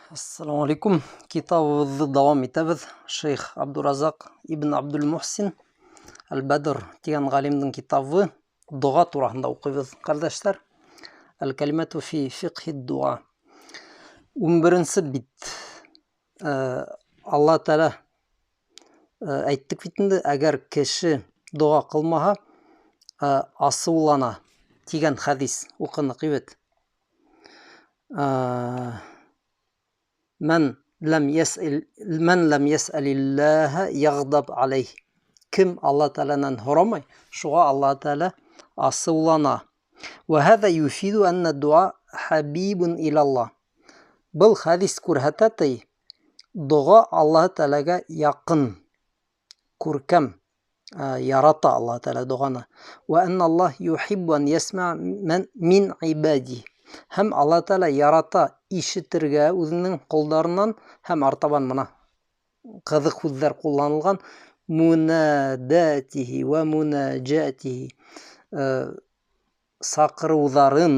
Ассаламу алейкум. Китабыбыҙҙы дауам итәбеҙ. Шейх Абдуразаҡ ибн Абдул-Мухсин Әл-Бәдр тигән ғалимдың китабы доға тураһында уҡыйбыҙ, ҡәрҙәштәр. Әл-кәлимәту фи фиҡһи дуа. 11-нсе бит. Алла Тәғәлә әйттек бит инде, әгәр кеше доға ҡылмаһа, асыулана тигән хәдис уҡыныҡ бит. Мән ләм ясәл мән ләм ясәлиллаһа яғдаб алейх. Кем Алла Тәғәләнән һорамай, шуға Алла Тәғәлә асыулана. Вә һәҙә юфиду әннә дуа хабибун илаллаһ. Был хәдис күрһәтә ти, доға Аллаһ Тәғәләгә яҡын, күркәм, ярата Аллаһ Тәғәлә доғаны. Вә әнналлаһ юхиббу ан ясмә мин ибади. Һәм Аллаһ Тәғәлә ярата ишетергә үҙенең ҡолдарынан, һәм артабан мына ҡыҙыҡ һүҙҙәр ҡулланылған, мунадатихи вә мунаджатихи, саҡырыуҙарын,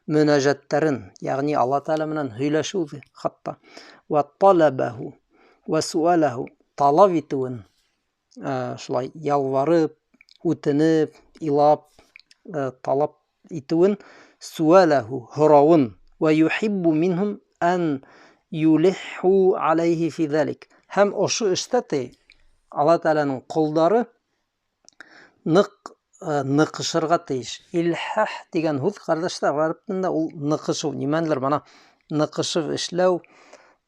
мөнәжәттәрен, йәғни Аллаһ Тәғәлә менән һөйләшеүҙе хатта, вә талабаху вә суалаху, талап итеүен, шулай ялварып, үтенеп, илап, талап итеүен, суалаху, һорауын, вә юхиббу минһум ан юлиху алейхи фи залик. Һәм ошо эштә ти Алла Тәғәләнең ҡолдары ныҡ ныҡышырға тейеш. Илхах тигән һүҙ, ҡәрҙәштәр, ғәрәп телендә ул ныҡышыу, нимәнелер мана ныҡышып эшләү,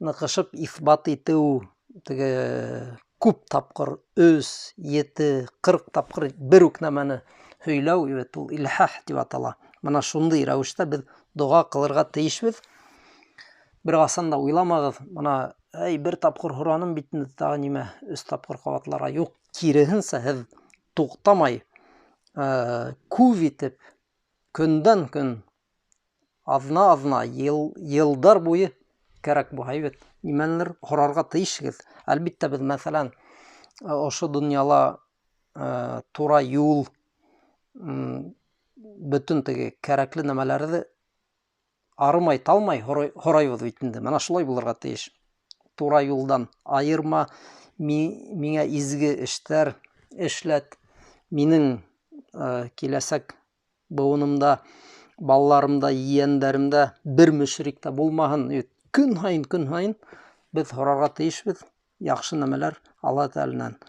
ныҡышып иҫбат итеү, теге күп тапҡыр, 3, 7, 40 тапҡыр бер үк нәмәне һөйләү, бит ул илхах тип атала. Мына шундай рәүештә беҙ доға ҡылырға тейешбеҙ. Бер ҡасан да уйламағыҙ, мына, әй, бер тапҡыр һораным бит инде, тағы нимә, 3 тапҡыр ҡабатларға. Юҡ, киреһенсә, һеҙ туҡтамай, күп итеп, көндән көн, аҙна-аҙна, йылдар буйы кәрәк булһа, бит, нимәнелер һорарға тейешһегеҙ. Әлбиттә, беҙ, мәҫәлән, ошо донъяла, тура юл, бөтөн теге кәрәкле нәмәләрҙе арымай талмай һорайбыҙ бит инде. Мына шулай булырға тейеш. Тура юлдан айырма, миңә изге эштәр эшләт, минең киләсәк быуынымда, балаларымда, ейәндәремдә бер мөшрик тә булмаһын. Көн һайын, көн һайын беҙ һорарға тейешбеҙ яҡшы нәмәләр Алла Тәғәләнән.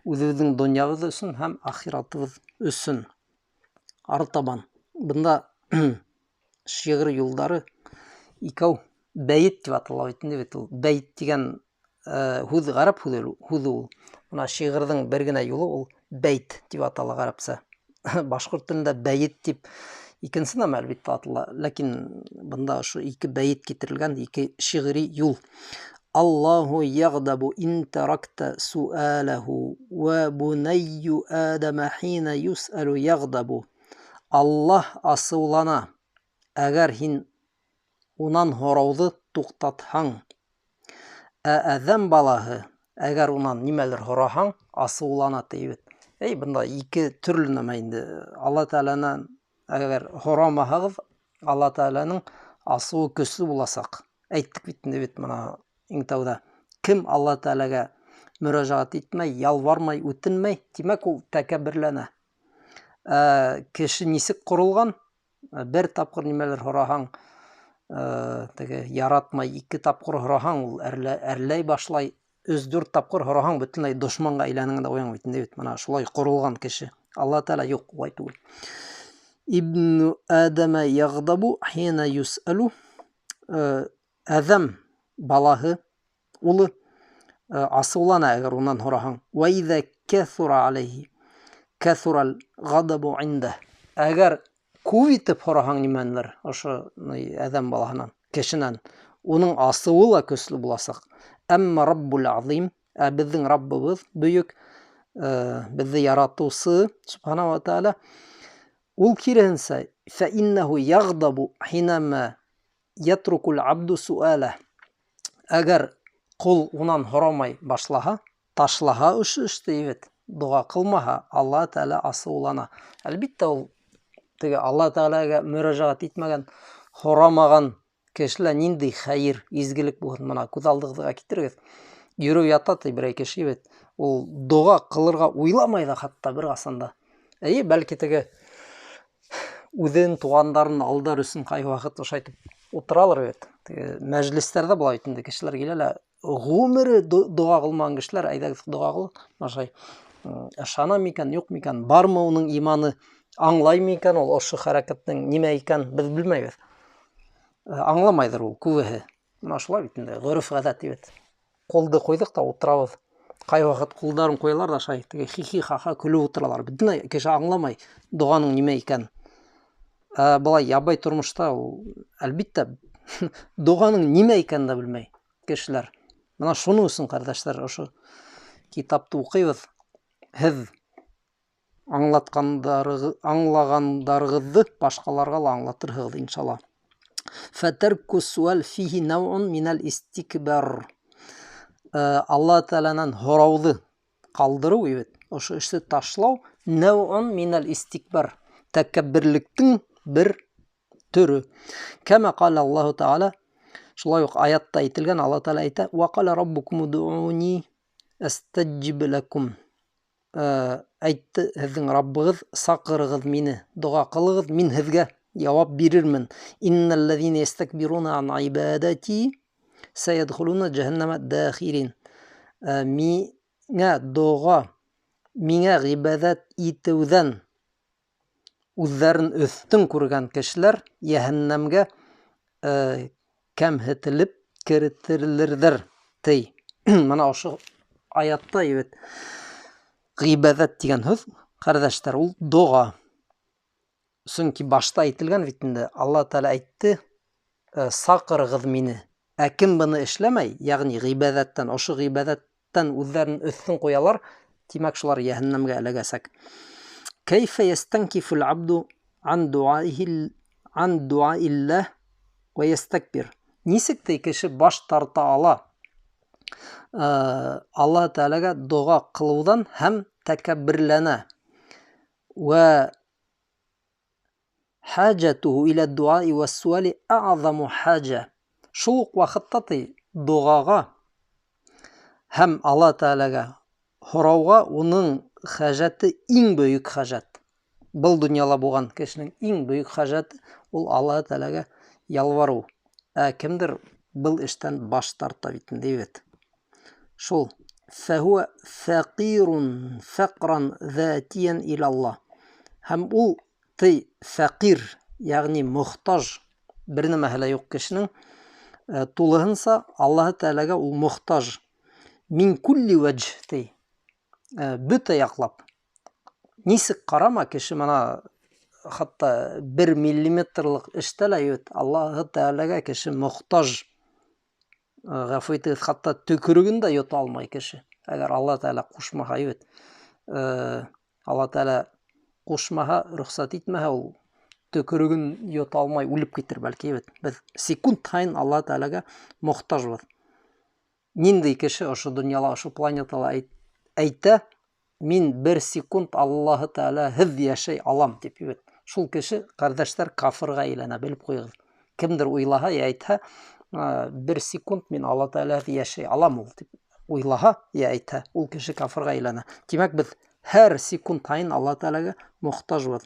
Үҙебеҙҙең донъябыҙ өсөн һәм ахиратыбыҙ өсөн. Артабан. Бында шиғыр юлдары икәү бәйет тип атала бит инде бит ул. Бәйет тигән һүҙ ғәрәп һүҙе ул. Мына шиғырҙың бер генә юлы ул бәйт тип атала ғәрәпсә. Башҡорт телендә бәйет тип икенсе нәмә әлбиттә атала, ләкин бында ошо ике бәйет китерелгән, ике шиғри юл. Аллаһу яғдабу ин таракта суалаху ва бунайю адама хина юсалу яғдабу. Аллаһ асыулана, әгәр һин унан һорауҙы туҡтатһаң. Ә әҙәм балаһы, әгәр унан нимәлер һораһаң, асыулана ти бит. Эй, бында ике төрлө нәмә инде. Алла Тәғәләнән әгәр һорамаһағыҙ, Алла Тәғәләнең асыуы көслө буласаҡ. Әйттек бит инде бит мына иң тәүҙә. Кем Алла Тәғәләгә мөрәжәғәт итмәй, ялвармай, үтенмәй, тимәк ул тәкәбберләнә. Кеше нисек ҡоролған? Бер тапҡыр нимәлер һораһаң, теге яратмай, ике тапҡыр һораһаң, ул әрләй башлай. 3-4 тапҡыр һораһаң, бөтөнләй дошманға әйләнең дә уяң бит инде бит. Мына шулай ҡоролған кеше. Алла Тәғәлә юҡ, улай түгел. Ибну Адама яғдабу хина юсалу. Әҙәм балаһы, улы, асыулана, әгәр унан һораһаң. Ва иҙа кәҫура алейхи кәҫурал ғадабу инда. Әгәр күп итеп һораһаң нимәнелер, ошо әҙәм балаһынан, кешенән, уның асыуы ла көслө буласаҡ. Әммә Раббул Азим, ә беҙҙең Раббыбыҙ бөйөк, беҙҙе яратыусы Субхана ва Тааля, ул киреһенсә, фә иннәһу яғдабу хинама ятрукул абду суалах. Әгәр ҡол унан һорамай башлаһа, ташлаһа ошо эште, бит, доға ҡылмаһа, Алла Тәғәлә асыулана. Әлбиттә, ул теге Алла Тәғәләгә мөрәжәғәт итмәгән, һорамаған Кешелә ниндәй хәйер, изгелек булһын, мына күҙ алдығыҙға китерегеҙ. Йөрөп ята ти берәй кеше бит, ул доға ҡылырға уйламай ҙа хатта бер ҡасан да. Эйе, бәлки теге үҙен, туғандарын алдар өсөн ҡайһы ваҡыт ошайтып ултыралыр бит. Теге мәжлестәрҙә була бит инде, кешеләр килә лә, ғүмере доға ҡылмаған кешеләр, әйҙәгеҙ доға ҡыл, ашай. Ышана микән, юҡ микән, бармы уның иманы, аңлай микән ул ошо хәрәкәттең нимә икән, беҙ белмәйбеҙ. Аңламайҙыр ул күбеһе. Мына шулай бит инде, ғөрөф-ғәҙәт бит. Ҡулды ҡуйҙыҡ та ултырабыҙ. Ҡай ваҡыт ҡулдарын ҡуялар ҙа шай, теге хихи-хаха көлөп ултыралар. Бөтөнләй кеше аңламай доғаның нимә икәнен. Былай ябай тормошта ул, әлбиттә, доғаның нимә икәнен дә белмәй кешеләр. Мына шуның өсөн, ҡәрҙәштәр, ошо китапты уҡыйбыҙ. Һеҙ аңлағандарығыҙҙы башҡаларға ла аңлатырһығыҙ, иншалла. Фәтәрку суал фихи нәүун минәл истикбар. Алла Тәғәләнән һорауҙы ҡалдырыу бит, ошо эште ташлау нәүун минәл истикбар, тәкәбберлектең бер төрө. Кәмә ҡала Аллаһу Тәғәлә, шулай уҡ аятта әйтелгән, Алла Тәғәлә әйтә: «Ва ҡала раббукум удууни астаджиб лакум». Әйтте һеҙҙең Раббығыҙ, саҡырығыҙ мине, доға ҡылығыҙ, мин һеҙгә яуап бирермен. Иннәлләзина ястакбируна ан ибадати сәйәдхулуна джәһәннәмә дахирин. Миңә доға, миңә ғибәҙәт итеүҙән үҙҙәрен өҫтөн күргән кешеләр йәһәннәмгә кәмһетелеп керетелерҙәр, ти. Мына ошо аятта бит ғибәҙәт тигән һүҙ, ҡәрҙәштәр, ул доға. Сөнки башта әйтелгән бит инде, Алла Тәғәлә әйтте, саҡырығыҙ мине. Ә кем быны эшләмәй, йәғни ғибәҙәттән, ошо ғибәҙәттән үҙҙәрен өҫтөн ҡуялар, тимәк шулар йәһәннәмгә эләгәсәк. Кәйфә ястәнкифул абду ан дуаихи, ан дуаилләһ вә ястәкбир. Нисек ти кеше баш тарта ала? Алла Тәғәләгә доға ҡылыуҙан һәм тәкәбберләнә. Вә хажатуху иля дуаи вәс-суали аъзаму хажа. Шул уҡ ваҡытта ти доғаға һәм Алла Тәғәләгә һорауға уның хәжәте иң бөйөк хәжәт. Был донъяла булған кешенең иң бөйөк хәжәте ул Алла Тәғәләгә ялварыу. Ә кемдер был эштән баш тарта бит инде бит. Шул фәһуә фәҡирун фәҡран ҙатиян илаллаһ. Һәм ул ти фәҡир, йәғни мохтаж, бер нәмәһе лә юҡ кешенең, тулыһынса Аллаһы Тәғәләгә ул мохтаж. Мин күлли вәҗ ти. Бөтә яҡлап. Нисек ҡарама кеше мына хатта бер миллиметрлыҡ эштә лә бит Аллаһы Тәғәләгә кеше мохтаж. Ғәфү итегеҙ, хатта төкөрөгөн дә йота алмай кеше. Әгәр Алла Тәғәлә ҡушмаһа бит. Алла Тәғәлә ҡушмаһа, рөхсәт итмәһә, ул төкөрөгөн йота алмай үлеп китер бәлки бит. Беҙ секунд һайын Алла Тәғәләгә мохтажбыҙ. Ниндәй кеше ошо донъяла, ошо планетала әйтә, мин бер секунд Аллаһы Тәғәләһеҙ йәшәй алам тип бит. Шул кеше, ҡәрҙәштәр, кафырға әйләнә, белеп ҡуйығыҙ. Кемдер уйлаһа, йә әйтһә, бер секунд мин Алла Тәғәләһеҙ йәшәй алам ул тип уйлаһа, йә әйтһә, ул кеше кафырға әйләнә. Тимәк, беҙ һәр секунд һайын Алла Тәғәләгә мохтажбыҙ.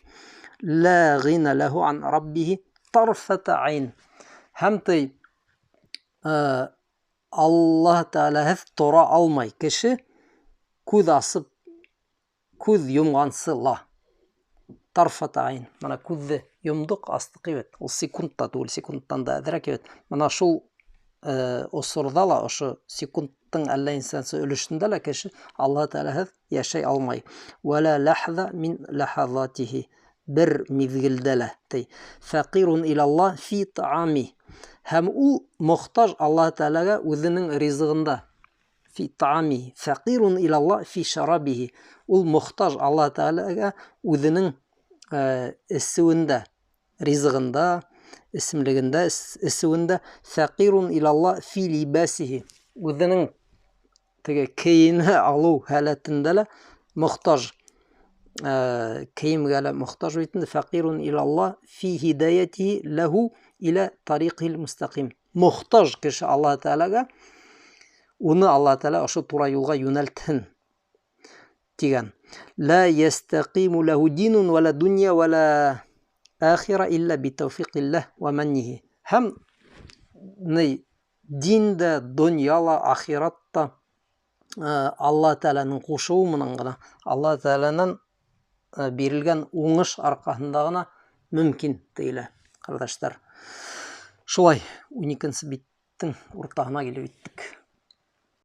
Ла ғина ләһу ан раббиһи тарфата айн. Һәм ти, Аллаһ Тәғәләһеҙ тора алмай кеше күҙ асып, күҙ йомғансы ла. Тарфата айн. Мына күҙҙе йомдоҡ, астыҡ бит. Ул секунд та түгел, секундтан да әҙерәк бит. Мына шул осорҙа ла, ошо секундтың әллә нисәнсе өлөшөндә лә кеше Аллаһ Тәғәләһеҙ йәшәй алмай. Вәлә ләхза мин ләхазатиһи. Бер миҙгелдә лә ти. Фәҡирун илаллаһ фи таами. Һәм ул мохтаж Аллаһ Тәғәләгә үҙенең ризығында. Фи таами. Фәҡирун илаллаһ фи шарабиһи. Ул мохтаж Аллаһ Тәғәләгә үҙенең эсеүендә, ризығында, эсемлегендә, эсеүендә. Фәҡирун илаллаһ фи либасиһи. Үҙенең теге кейенә алыу һәләтендә лә мохтаж. Кейемгә лә мохтаж бит инде. Фәҡирун илаллаһ фи һидаятиһи ләһу Иля тариқил мустақим. Мохтаж кеше Аллаһ Тәғәләгә, уны Аллаһ Тәғәлә ошо тура юлға йүнәлтһен тигән. Ла ястақиму ләһу динун ва ла дунья ва ла ахира илля битауфиқиллаһ ва маннихи. Һәм ни дин дә, донъя ла, ахират та Алла Тәғәләнең ҡушыуы менән генә, Алла Тәғәләнән бирелгән уңыш арҡаһында ғына мөмкин тейелә, ҡәрҙәштәр. Шулай, 12-нсе биттең уртаһына килеп еттек.